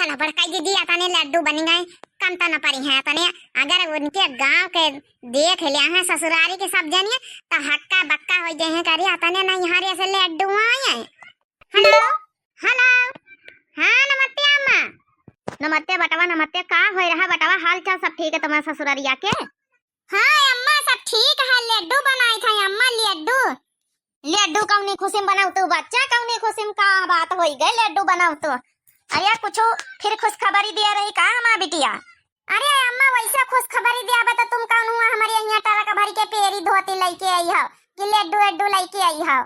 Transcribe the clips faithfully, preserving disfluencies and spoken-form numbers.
ना बड़काई दीदी, अतने लड्डू बनी गए, कम तो न परी हैं अतने। अगर उनके गाँव के देख लिया हैं ससुरारी के सब जनिए, तो हक्का बक्का होइ गए हैं, करी अतने नहीं हरे से लड्डू आए हैं। हेलो, हेलो, हाँ नमस्ते अम्मा। नमस्ते बटवा, नमस्ते। का होइ रहा बटवा, हाल चाल सब ठीक है तुम्हारे ससुरारिया के? हाँ अम्मा, सब ठीक है, लड्डू बनाई था अम्मा, लड्डू। लड्डू कौनी खुशी में बनावतू बच्चा, कौनी खुशी में का बात होई गई, लड्डू बनावतू? अरे कुछ फिर खुशखबरी दिया रही का हमार बिटिया? अरे अम्मा, वैसे खुशखबरी दिया बा तो तुम कौन हुआ हमारे यहाँ ट्रक भर के पेरी धोती लेके आई हो कि लड्डू एड्डू लेके आई हो?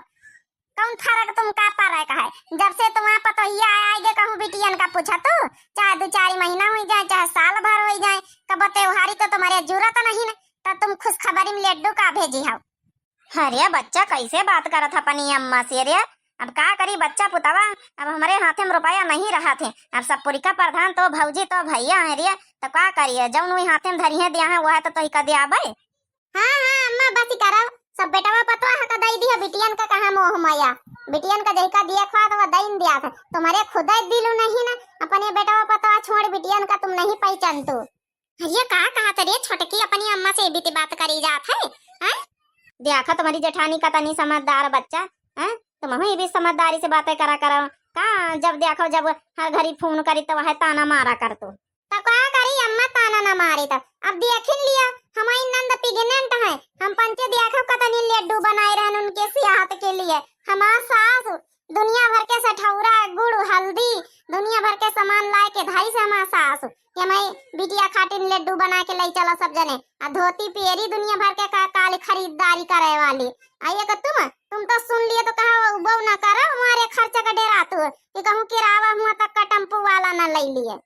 कौन फर्क तुमका पड़े का है? जब से तुम्हारा पतोहिया आए, आए गे कहूँ बिटियन का पूछा तू, चाहे दो चार महीना हुई जाए, चाहे साल भर हुई जाए, कब त्योहारी तो तुम्हारे जरूरत नहीं ना, तो तुम खुशखबरी में लड्डू का भेजी हो? अरे बच्चा, कैसे बात करत है अपनी अम्मा से रे? अब का करी बच्चा पुतवा, अब हमारे हाथे में रुपया नहीं रहा थे, अब सब पुरिका प्रधान तो भौजी तो भैया है रे, तो का करिए, जौन वही हाथे में धरी है दिया है वह तो तोही का दियाबे। हाँ, हाँ, अम्मा, बस ही करब। सब बेटवा पतवा ह का दई दिया, बिटियन का कहाँ मोह माया। बिटियन का जहिका दिया ख्वात, वह दईन दिया था। तुम्हारे खुदा दिलू नहीं ना, अपने बेटवा पतवा छोड़, बिटियन का तुम नहीं पहचान तू। अरे का कहा रे छोटकी, अपनी अम्मा से बीती बात करी जात है, हैं? देखा तुम्हारी जेठानी का तनी समझदार बच्चा, हैं? तुम ही भी समझदारी से बातें करा करो। का जब देखो जब हर घड़ी फोन करी तो वह ताना मारा कर तू। तब का करी अम्मा, ताना ना मारी तब। अब देखिन लिया, हमारी नंद pregnant है, हम पंचे देखो कतनी लड्डू बनाए रहन उनके सियाहत के लिए। हमार सास दुनिया भर के सठौरा, गुड़, हल्दी, दुनिया भर के सामान लाए के धाई से हमार सास कि हमारी बिटिया खाटिन लड्डू बना के ले चला सब जने। आ धोती पेरी दुनिया भर के का काली खरीदारी करे वाली। आ ये कि तुम, तुम तो सुन लिए तो कहा वो ना करो, हमारे खर्चा का डेरा तू कि कहूँ किरावा हुआ तक का टेम्पू वाला ना ले लिए।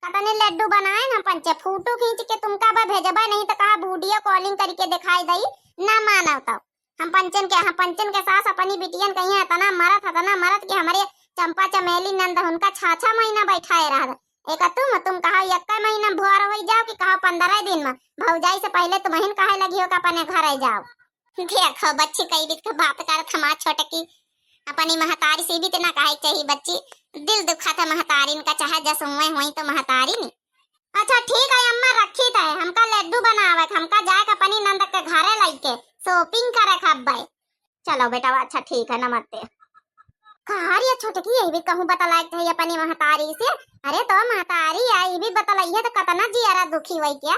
कतने लड्डू बनाए ना पंचे, फोटो खींच के तुमका बा भेजबे, नहीं तो कहा video calling करके दिखाई दई, ना मानव तो। हम पंचन के, हम पंचन के सास अपनी बिटियन कहिए इतना मरत, इतना मरत कि हमारे चंपा चमेली नंद उनका छह छह महीना बैठाए रह। एक तुम, तुम कहा एक महीना में भुआर हो जाओ कि कहा पंद्रह दिन में, भौजाई से पहले तुम हिन कहे लगी हो कि अपने घर जाओ। देखो बच्ची, कई बीत के बात करत हमार छोटकी, अपनी महतारी से भी इतना कहे चाहिए बच्ची, दिल दुखा था महतारिन का, चाहे जस हुए हुई तो महतारिन। अच्छा ठीक है अम्मा, रखी थे, हमका लड्डू बनावे, हमका जाए के अपनी नंद के घरे लइके shopping करे खब्बे। चलो बेटा, अच्छा ठीक है, नमस्ते। कहा रे छोटकी, ये भी कहूँ बतलाए थे अपनी महतारी से? अरे तो महतारी है, ये भी बतलाई है तो कतना जियारा दुखी हुई क्या?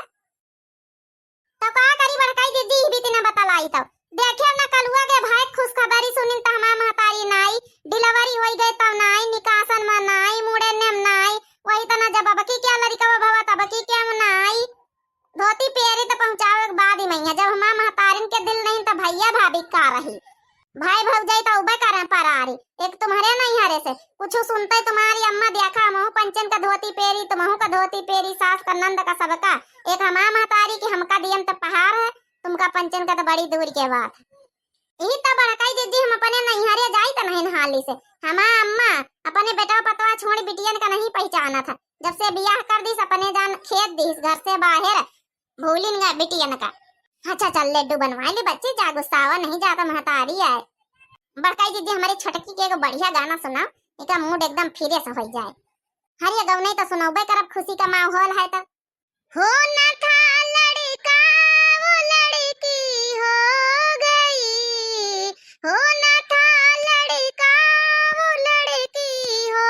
तो का करी बड़काई दीदी, ई बीती ना बतलाई तो। देखे ना कलुआ के भाई खुशखबरी सुनिन त हमार महतारी नाई, delivery होई गई तब नाई, निकासन में नाई, मुड़े नेम नाई, वही तना जब अबकी क्या लड़िका वो भवा तबकी क्या नाई। धोती पेरी तो पहुँचावे के बाद ही मैया, जब हमार महतारिन के दिल नहीं तो भैया भाभी का रही। भाई भौजाई तो उबे करें परारी, एक तुम्हरे नहीं हरे से कुछ सुनते तुम्हारी अम्मा, देखा महू पंचन का धोती पेरी, तुमहू का धोती पेरी, सास का नंद का सबका, एक हमार महतारी की हमका दियन तो पहाड़ है, तुमका पंचन का तो बड़ी दूर के बात। ई तो बड़काई दीदी हम अपने नैहरे जाई तो नहीं हाली से, हमार अम्मा अपने बेटवा पतवा छोड़ बिटियन का नहीं पहचाना था, जब से बियाह कर दीस अपने जान खेद दीस घर से बाहर, भूलिन गा बिटियन का। अच्छा चल लड्डू बनवाई ली बच्ची, जा गुस्सावा नहीं, जा तो महतारी आए। बड़काई दीदी हमारी छोटकी के एगो बढ़िया गाना सुनाओ, एका mood एकदम fresh हो जाए। हरिया गौनई तो सुनौबे करब, खुशी का माहौल है तो। हो ना था लड़का वो लड़की हो गई, हो ना था लड़का वो लड़की हो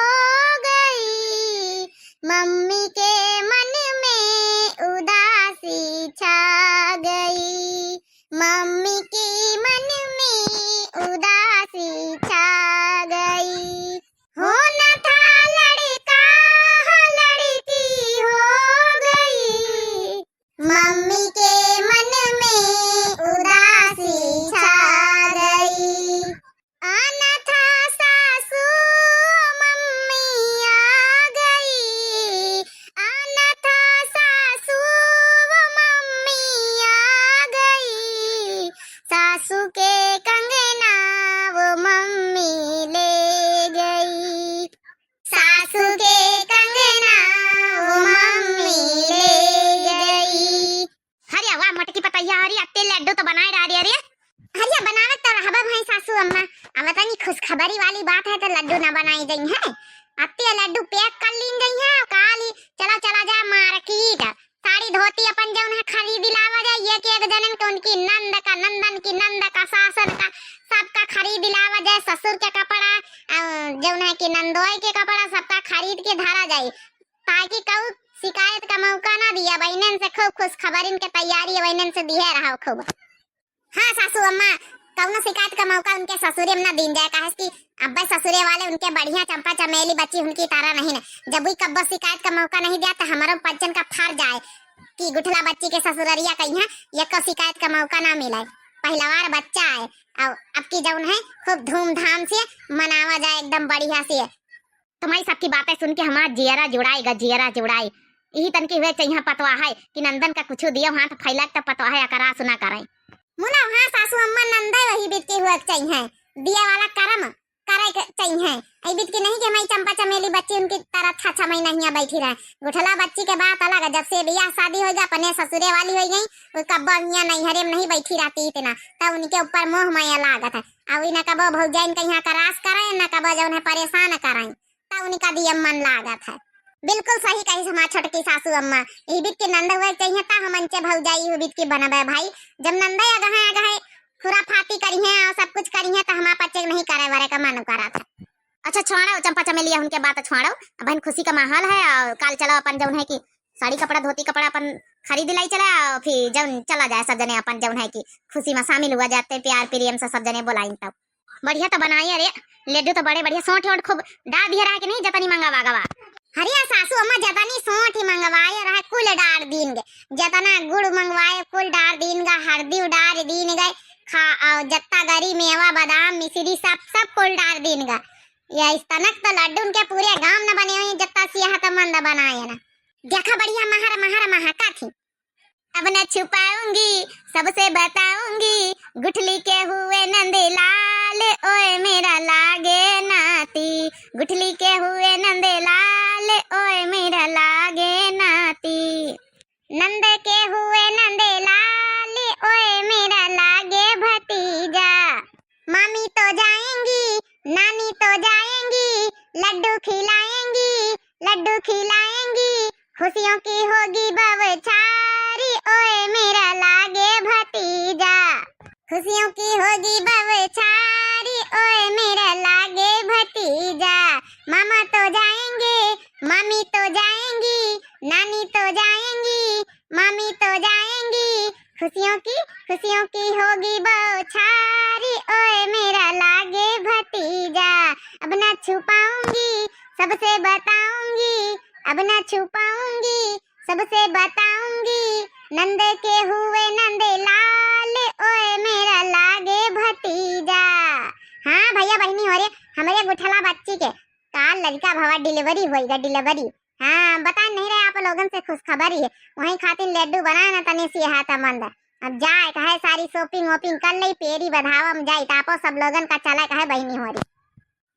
गई, मम्मी के मन में उदासी छा गई, मम्मी के मन में उदासी छा गई। हो ना था लड़का, हो लड़की हो गई। के धरा जाई, ताकि कऊ शिकायत का मौका ना दिया। बहिनन से खूब खुशखबरिन के तैयारी है, बहिनन से दिहे रहा खूब। हाँ सासू अम्मा, कौनो शिकायत का मौका उनके ससुरे में ना दीन जाए, काहे कि अब्बे ससुरे वाले उनके बढ़िया चंपा चमेली बच्ची उनकी तरह नहीं ना। जब भी कब्बो शिकायत का मौका नहीं दिया तो हमारो पंचन का फर जाए कि गुठला बच्ची के ससुररिया कहीं है, ये को शिकायत का मौका ना मिले। पहलवार बच्चा है, और अब की जौन है खूब धूमधाम से मनावा जाए, एकदम बढ़िया से। तुम्हारी सबकी बातें सुन के हमार जियरा जुड़ाई गा, जियरा जुड़ाई। यही तन की हुए चाहिए पतवा है कि नंदन का कुछ दियो हाथ फैला के तब पतवा है अकरास ना करें। मुना, हाँ सासू अम्मा, नंदे वही बीत की हुए चाहिए, दिया वाला करम करे के चाहिए। ऐ बीत की नहीं कि हमारी चंपा चमेली बच्ची उनकी तरह छा छा महीना हियाँ बैठी रहे। गुठला बच्ची के बात अलग है, जब से बियाह शादी हो गया अपने ससुरे वाली हो गई, वो कब्बो हियाँ नैहरे में नहीं बैठी रहती इतना, तब उनके ऊपर मोह माया लागत है। अब न कबो भौजाइन के यहाँ अकरास करें, न कबो जौन है परेशान करें, तब उनका दिया मन लागत है। बिल्कुल सही कही हमार छोटकी सासू अम्मा, ई बीत के नंद हुए चाहिए ता हम अंचे भौजाई हो बीत के बनबे भाई। जब नंदे अगहे अगहे खुराफाती करिहे और सब कुछ करिहे तो हमार पचे नहीं करे वरे का मन करत है। अच्छा छोड़ो चंपा चमेलिया उनके बात छोड़ो, बहन खुशी का माहौल है और काल चलो अपन जौन है कि साड़ी कपड़ा धोती कपड़ा अपन खरीद लाई चला और फिर जौन चला जाए सब जने अपन जौन है कि खुशी में शामिल हुआ जाते प्यार प्रेम से सब जने बोलाइन तब। बढ़िया तो बनाए रे, लड्डू तो बड़े बढ़िया सोंठ ओंठ खूब डाल दिया रहा कि नहीं जतनी मंगावा गवा। हरिया सासू अम्मा जतनी सोंठ ही मंगवाए रहा कुल डाल दीन गे, जतना गुड़ मंगवाए कुल डाल दीन गा, हरदी डाल दीन गए, खा अ, जत्ता गरी मेवा बादाम मिश्री सब सब कुल डाल दीन गा। या इस तनक तो लड्डू उनके पूरे गांव न बने हुए जत्ता सिया तो मंद बनाए ना। देखा बढ़िया महर महर महका थी। अब न छुपाऊंगी सबसे बताऊंगी, गुठली के हुए नंदलाल, ओए मेरा लागे नाती। गुठली के हुए नंदलाल, ओए मेरा लागे नाती। नंद के हुए नंदलाल, ओए मेरा लागे भतीजा। मामी तो जाएंगी, नानी तो जाएंगी, लड्डू खिलाएंगी, लड्डू खिलाएंगी। खुशियों की होगी बौछारी, ओए मेरा लागे भतीजा। खुशियों की होगी बौछारी, ओए मेरा लागे भतीजा। मामा तो जाएंगे, मामी तो जाएंगी, नानी तो जाएंगी, मामी तो जाएंगी। खुशियों की, खुशियों की होगी बौछारी, ओए मेरा लागे भतीजा। अब ना छुपाऊंगी, सबसे बताऊंगी, अब ना छुपाऊंगी, सबसे बताऊंगी। नंद के हुए नंदलाल, ओए मेरा लागे भतीजा। हाँ भैया बहिनी हो रे, हमरे गुठला बच्ची के काल लड़का भवा डिलीवरी होइगा, डिलीवरी। हाँ, बता नहीं रहे आप लोगन से खुशखबरी है, वहीं खातिर लड्डू बनाए ना तने से हाथ मंद। अब जाए कहे सारी shopping वोपिंग कर ले, पेरी बधावा में जाए, तो आपो सब लोगन का चला कहे बहिनी हो री।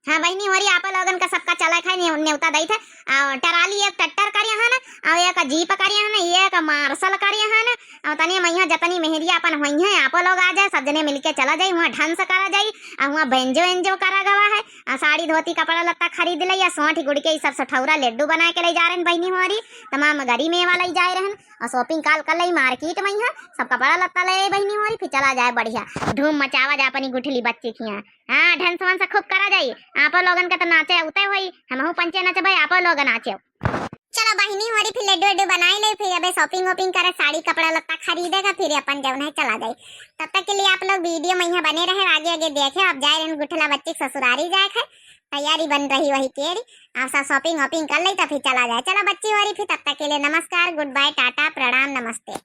हाँ बहिनी हो री, आपो लोगन का सबका चला कहे ने-, नेवता दई थे। आ, ट्राली एक ट्रैक्टर करिया है ना, और एक जीप करिया है ना, एक मार्शल करिया है ना, और तने मैया जतनी मेहरिया अपन होई है, आपो लोग आ जाए, सब जने मिलके चला जाए, वहाँ dance करा जाए, और वहाँ बेंजो एंजो करा गवा है। आ साड़ी धोती कपड़ा लत्ता खरीद ले, या सोंठ गुड़ के ई सब सठौरा लड्डू बना के ले जा रहन बहिनी होरी, तमाम गरी मेवा ले जाए रहन, और shopping काल कर ले market में यहाँ सब कपड़ा लत्ता ले आई बहिनी होरी, फिर चला जाए बढ़िया धूम मचावा जाए अपनी गुठली बच्ची के यहाँ। हाँ, dance वांस खूब करा जाई, आपो लोगन के तो नाचे उते होई, हमहू पंचे नचबे, आपो लोग नाचे। चलो बहिनी होरी फिर लड्डू वड्डू बनाई ले, फिर अबे shopping वोपिंग करे, साड़ी कपड़ा लत्ता खरीदेगा, फिर अपन जौन है चला जाई। तब तक के लिए आप लोग video में यहाँ बने रहे, आगे आगे देखे। अब जाए रहन गुठला बच्ची के ससुरारी जाए है, तैयारी बन रही वही केरी। आप सब shopping वोपिंग कर ले तो फिर चला जाए। चलो बच्ची होरी फिर तब तक के लिए नमस्कार, good bye, टाटा, प्रणाम, नमस्ते।